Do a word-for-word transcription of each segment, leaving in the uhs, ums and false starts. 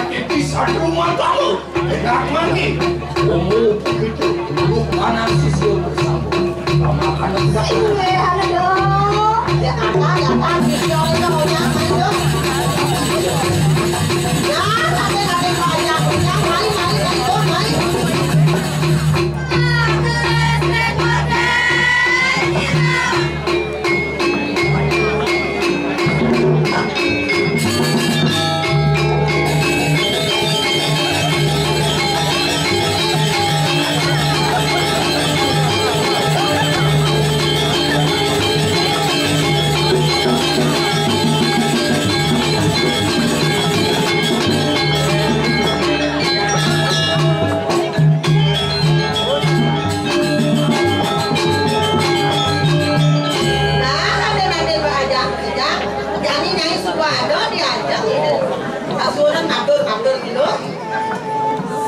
Iki satru matamu, enak mandi. Umur begitu, peluk kanan sisi bersambung. Sama kanan tidak. Iya, halo dong. Ya, kata, ya, kan, gitu, orang tuh mau nyampe, tuh. Ya, tapi, tapi, kalau nyampe, nyampe, mari, mari, mari, tuh, mari. Nah, ada nanti beraja kerja. Jani Nyai Suwado diajak ini. Sasuhunan matur, matur dulu.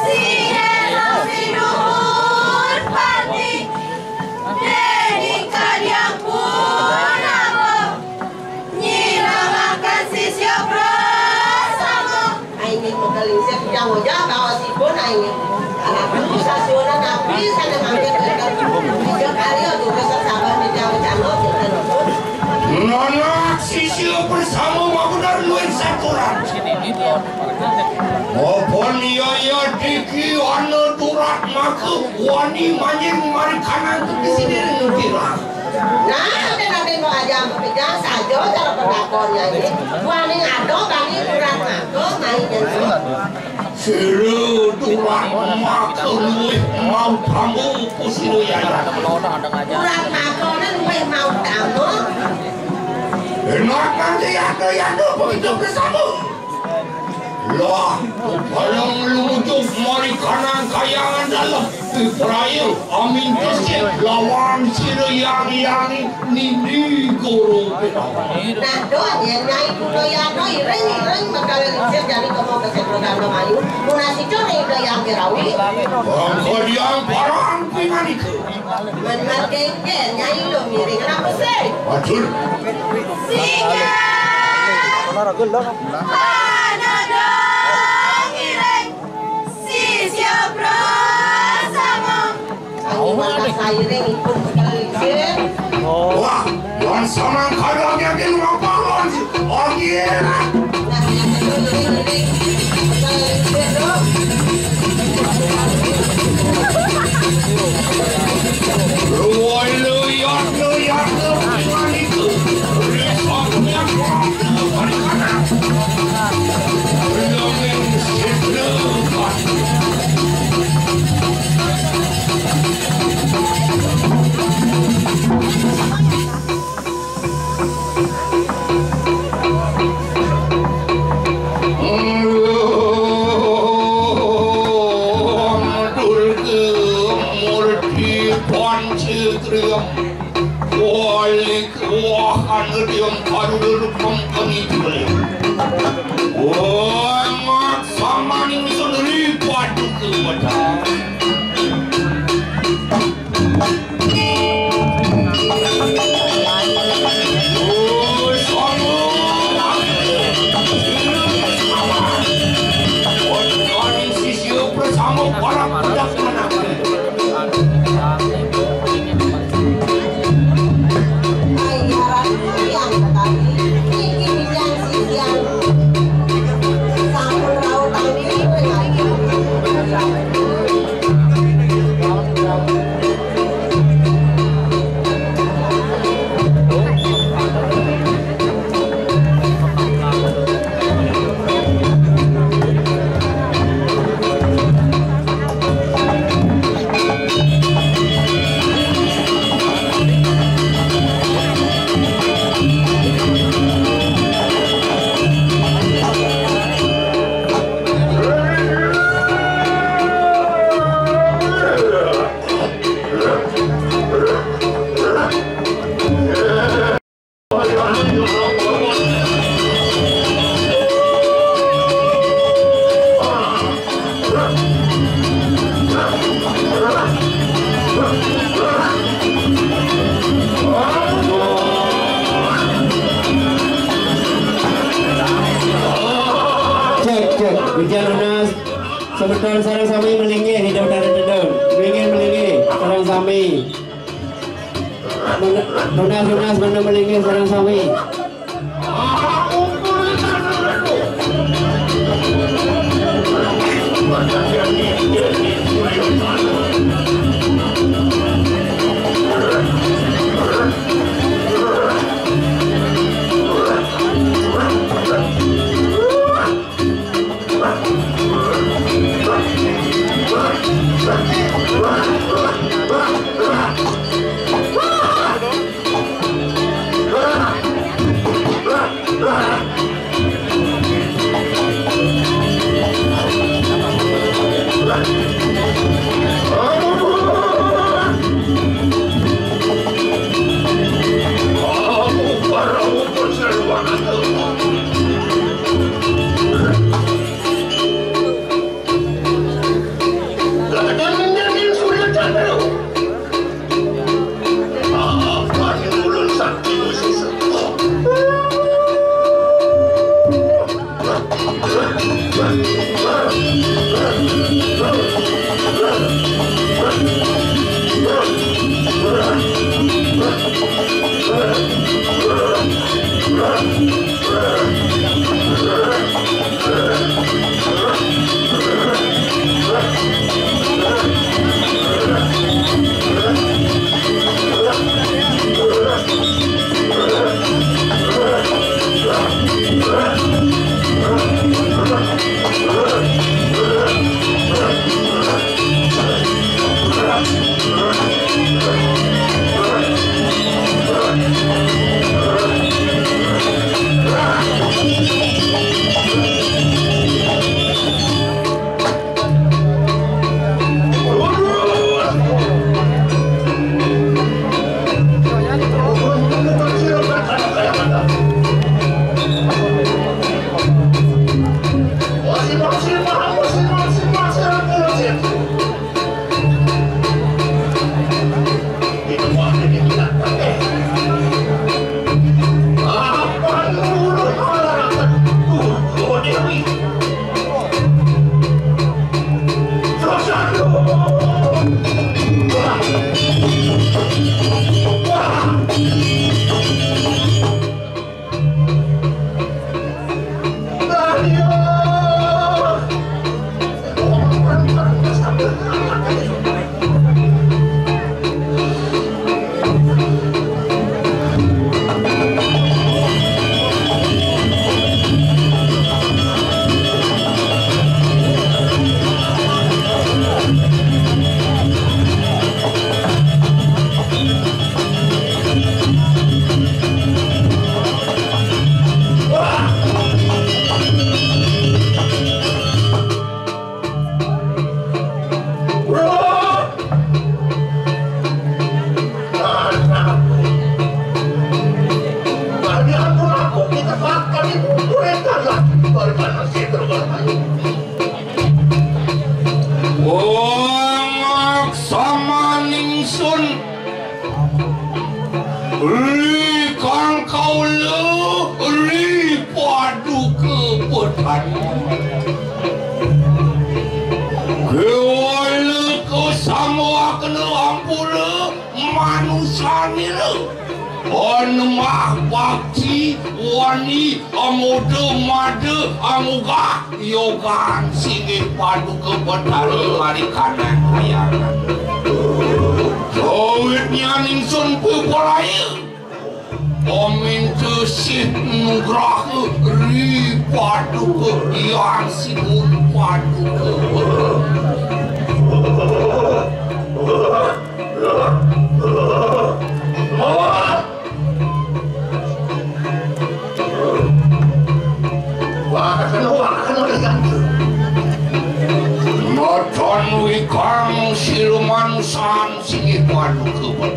Sira sinuhun pati, dening kadiang pun apa? Nyinamakan sisya prasama. Aing mengkelingsir jang ojah bawa sipun aing. Aduh, sasuhunan abdi sana mangkin. Tiga kali aku kesel sabar di jauh cano, kita nonton. Nanak sisya bersama mabunar luwih saturan. Mapan iya iya diki ana durat maka wani manjing mari kanan ke sini nukira. Nah, nanti nanti mau aja pegang saja cara pendakonnya ini. Wani ado kami durat maka main itu. Sira durat maka luwih mau tamu pusino yaya. Durat maka luwih mau tamu. Enak nanti ada yang begitu bersama. Lah, balong lumucuk mari kanan kayangan dalam. Ibrahim amin kesik lawan sira yang yang nini guru kita. Nah, doa ya nyai kuno ya no ireng ireng bakal lingsir jadi komo kesik rodano mayu. Munasi curi ke yang kirawi. Bangkodiang parang pinaniku. Benar kengken nyai lo miring kenapa sih? Waduh. Singa. Mana dong ireng. Sisya prasama. Aku malah sairing ikut sekali. Wah, yang sama kalau yakin mau bangun. Oh iya. Ruwai luyat luyat. Durga Murti Panca Kriya. Walik Wah, anu diam karudur pengkeni. Wah, mak samaning sendiri paduka wajah. Oh, sama. Wajah sisi bersama para pedak mana. Ujar nunas, semeton sareng sami melinggih, Ida Betara Tedun. Melinggih, melinggih, sareng sami. Nuna-, nunas, nunas, mana melinggih, sareng sami. Wong aksama ningsun. Ri kang kaula, ri paduka petani. Kewala kasamawakna ampura manusanira. Anemah bakti wani amoda mada amogah yogan singgih paduka petani ari kanan kayangan. Sawitnya ningsun pepalaya. Paminta sih nugraha ri paduka yang singgih paduka. Matan wikang siluman san singgih paduka.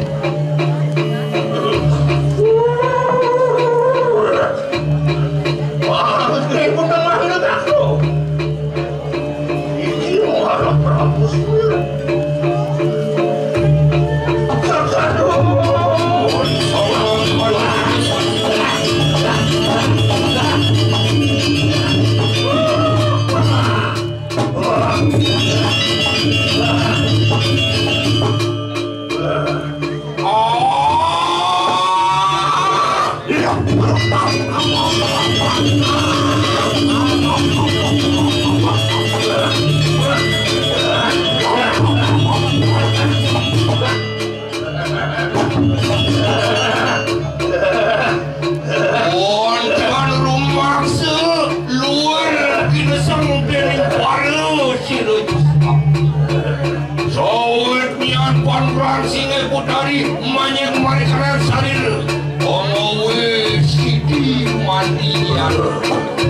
Dari manyang marikanan sarir. Omo wis sidi maniar.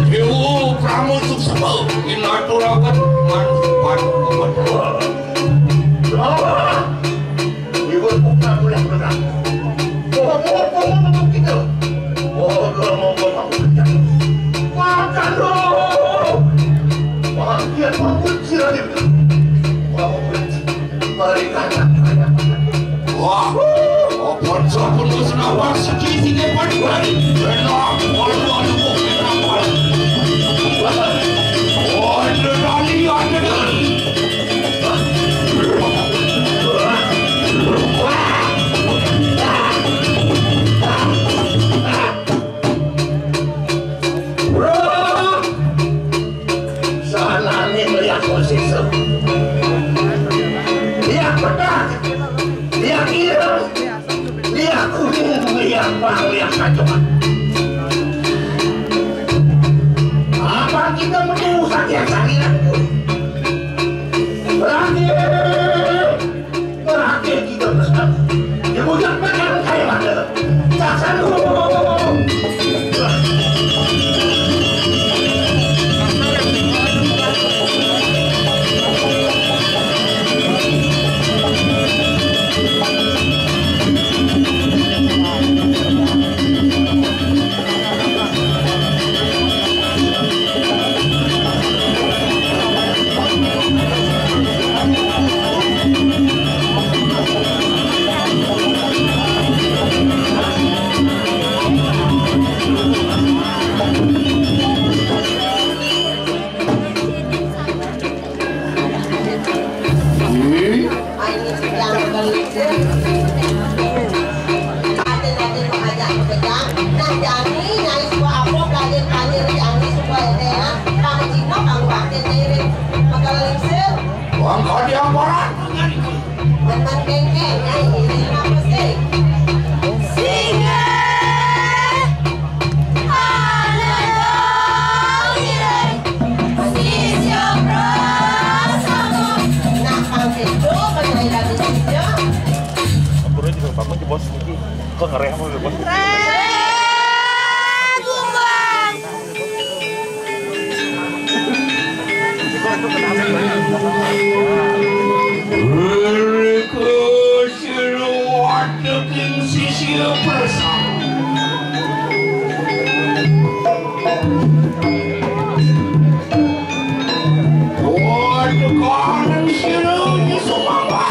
Dewa Brahma suksma inaturaken manfaat. Ibu buka mulai berang. Omo, omo, omo, gitu. Oh, omo, omo, omo. Makan dong. Wah, dia perut sirah dia. Wah, perut. Wah, apa sampun wis nawar siji sing paling bali. Enak, waduh, aduh, enak, waduh. Waduh, dali, ada dali. Sanane melihat posisi. Lihat pedang, lihat ireng, lihat kuning, lihat bang, lihat kacokan. Apa kita menurusan yang saliran? Berani! Berani kita bersama. Dia punya pedang kayak mana? Caksan. Wong kodi amparan. Teman kengkeng, Nyai, ini apa sih? Singgah. Halo, Sisya Prasama. Nah, Kang Sejo, Kang Naila di Sisya. Ampun, juga bangun di bos iki. Kok ngerem apa bos? Reh, bumbang. Reka siluat daging sisya bersama. Waduh, kangen silunya sumamba.